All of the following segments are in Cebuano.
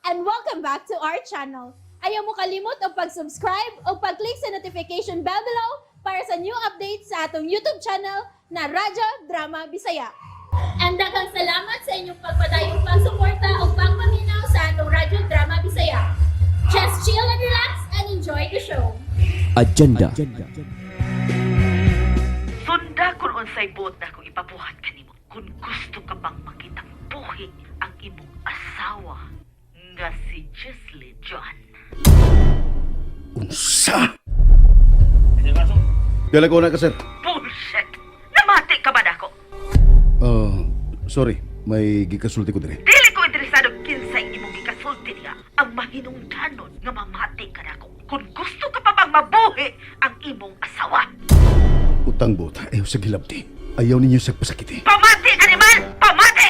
And welcome back to our channel. Ayaw mo kalimot og pag-subscribe o pag-click sa notification bell below para sa new updates sa atong YouTube channel na Radyo Drama Bisaya. And daghang salamat sa inyong pagpadayong pagsuporta o pagpaminaw sa atong Radyo Drama Bisaya. Just chill and relax and enjoy the show. Agenda. Sunda kung unsay buot na akong ipabuhat kanimo. Kung gusto ka bang makitang buhi ang imong asawa nga si Jeslie John. Unsa? Dala ko na ka, sir. Bullshit! Namati ka ba nako? Sorry, may gikasulti ko dire. Dili ko interesado kinsay imong gikasulti niya ang mahinungdanon nga mamati ka nako. Kung gusto ka pa bang mabuhi ang imong asawa. Utang buot, ayaw sa gilabti. Ayaw ninyo sa pasakiti. Pamati, animal! Pamati!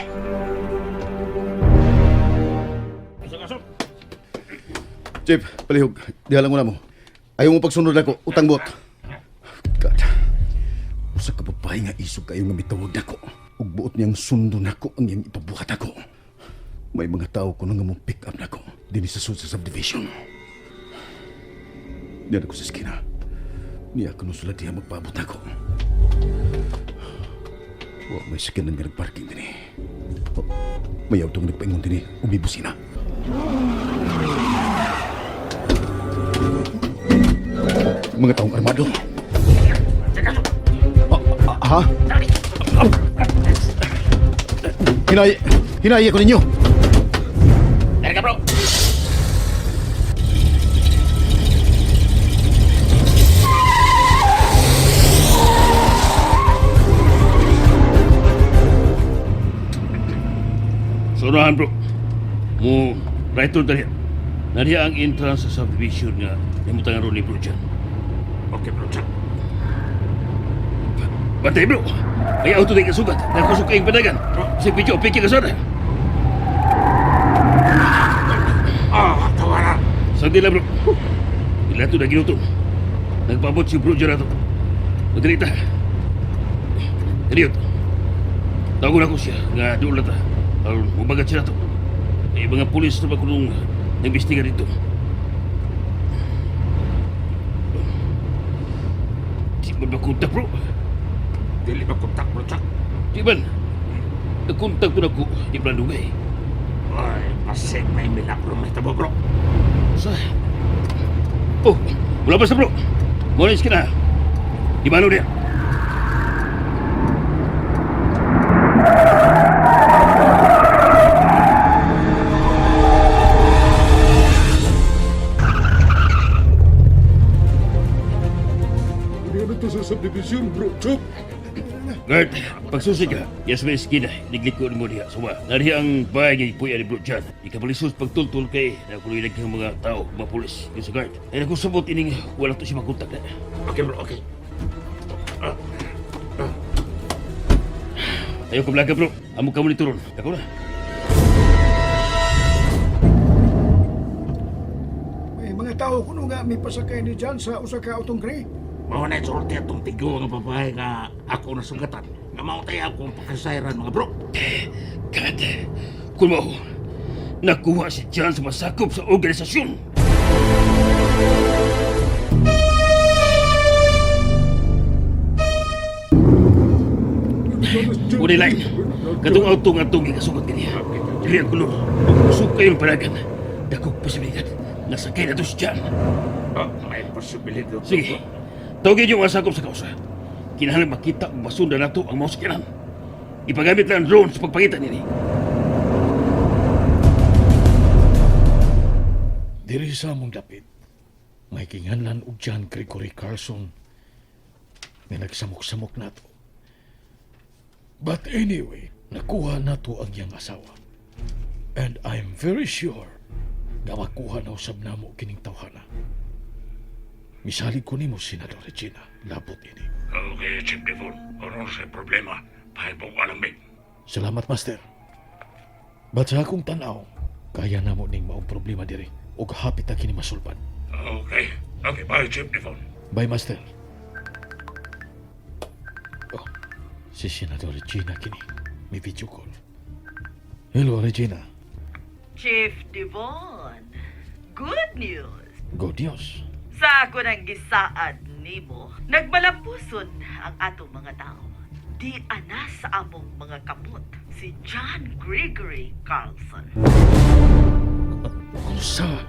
Chief, palihog. Diha lang muna mo. Ayaw mo pagsunod ako. Utang buot. God. Usa ka babae nga isog kayo nga mitawag nako. Ug buot niyang sundo nako ang iyang ipabuhat ako. May mga tao ko nga mo pick up nako dinhi sa sud sa subdivision. Diyan ako sa eskina. Niya kuno sila diha magpaabot nako. Wa may sakyanan nga nagparking dinhi. Oh, may auto nga nagpaingon dinhi. Umibusina. Mga taong armado. Ah, ah, ha? Hinay, hinay ko ninyo. Teka, bro. Sunahan, bro. Mo, right to dali. Nariya ang entrance sa subdivision nga namutangan ron ni bro dyan. Okay, bro. Jack. Bantay, bro. May auto na kasugat. Nagkusok kayong panagan. Sa video, piki ka sana. Ah, tawa na. Sandi lang, bro. Ila to na ginutom. Nagpabot si bro dyan ato. Madali ta. Elliot. Tawagon ako siya nga doon na ta. Aron, mubagat siya na to. May mga pulis na ba kunong naimbestiga dito. Di man makontak, bro. Dili ba kontak, bro, Jack? Di man. Nagkontak ko na ko. Di man dugay. Ay, pasig may milagro may tabo, bro. Sa... Oh, wala pa sa bro. Muna ka na. Di ba ano niya? Ano to sa subdivision, bro? Chok! Guard, pagsusi ka, yes may iskina, niglikod mo diha. Suma, nariya ang bahay nga ipuya ni Bro John. Ikabalisos pagtultul kay, nakuloy lang kang mga tao, mga pulis. Yung sa guard. Ay nakusabot ining wala to siya makontak na. Okay, bro, okay. Ayaw ko bro. Amo ka mo ni turon. Ako na. May mga tao kuno nga may pasakay ni John sa usa ka autong gray. Mao na isulti atong tigo nga babae nga ako nasugatan. Nga mao tayo akong pagkasayran, mga bro. God, kung mao, nakuha si John sa masakop sa organisasyon. Unay line, katong auto nga atong gikasugat kaniya. Dili ang kulor, ug kayong panagan. Dakog posibilidad, nasakay na to si John. Ah, may posibilidad. Sige, tawagin yung mga sakop sa kausa. Kinahanglan makita ug masundan nato ang mga sakyanan. Ipagamit lang ang drone sa pagpangita nini. Diri sa among dapit, may kinganlan og John Gregory Carlson nga nagsamok-samok nato. But anyway, nakuha nato ang iyang asawa. And I'm very sure nga makuha na usab namo kining tawhana. Misalig ko nimo, Senador Regina, labot ini. Okay, Chief Devon. Ano sa problema? Pahibong alamig. Salamat, Master. But sa akong tanaw, kaya namo ning maong problema diri ug hapit na kini masulpan. Okay. Okay, bye, Chief Devon. Bye, Master. Oh, si Senador Regina kini. May video call. Hello, Regina. Chief Devon, good news. Good news. Sa ako nang gisaad nimo, nagmalampuson ang atong mga tao. Di ana sa among mga kamot si John Gregory Carlson. Unsa?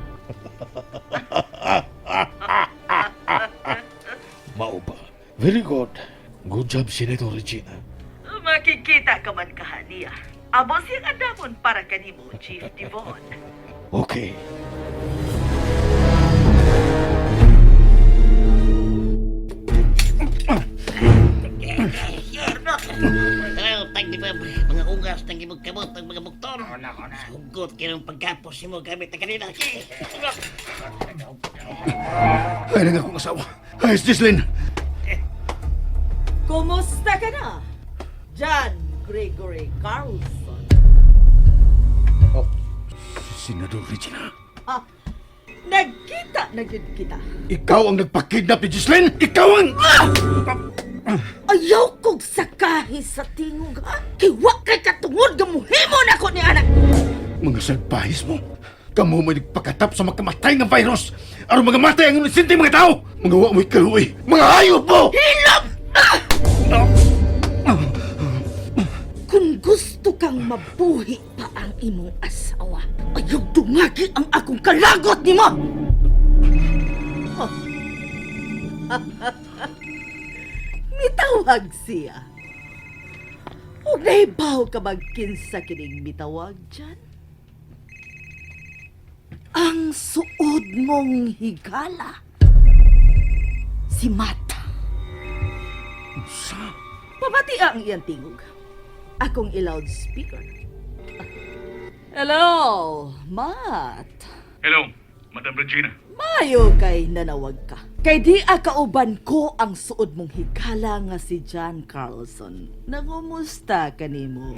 Mao ba? Very good. Good job, Senator Regina. Makikita ka man kahaniya. Amo siyang andamon para kanimo, Chief Devon. Okay. Tanaw, tag di ba, mga ugas ng imong kamot ang mga bukton. Hugot kayo ng pagkapos nimo gamit na kanina. Ay, nang akong asawa. Ay, Jocelyn. Kumusta ka na? John Gregory Carlson. Senador Regina. Ah, nagkita na gyud kita. Ikaw ang nagpakidnap ni Jocelyn! Ikaw ang... Ayaw kog sakahi sa tingog ha. Kay wa kay katungod nga muhimo nako ni anak. Mga salbahis mo! Kamu may nagpakatap sa makamatay ng virus! Aron mga matay ang inosente mga tao! Mga wa mo'y kaluoy! Mga hayop mo! Hilom! Kung gusto kang mabuhi pa ang imong asawa, ayaw dungagi ang akong kalagot nimo! Oh. Mitawag siya. Ug nahibaw ka magkinsa kining mitawag dyan? Ang suod mong higala, si Mata. Pabati ang iyang tingog. Akong i-loudspeaker. Hello, Matt. Hello, Madam Regina. Mayo kay nanawag ka. Kay di akauban ko ang suod mong higala nga si John Carlson. Nangumusta ka nimo?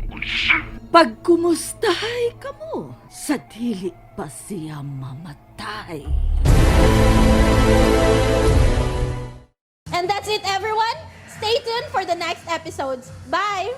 Unsa? Pagkumustahay ka mo, sa dili pa siya mamatay. And that's it, everyone. Stay tuned for the next episodes. Bye!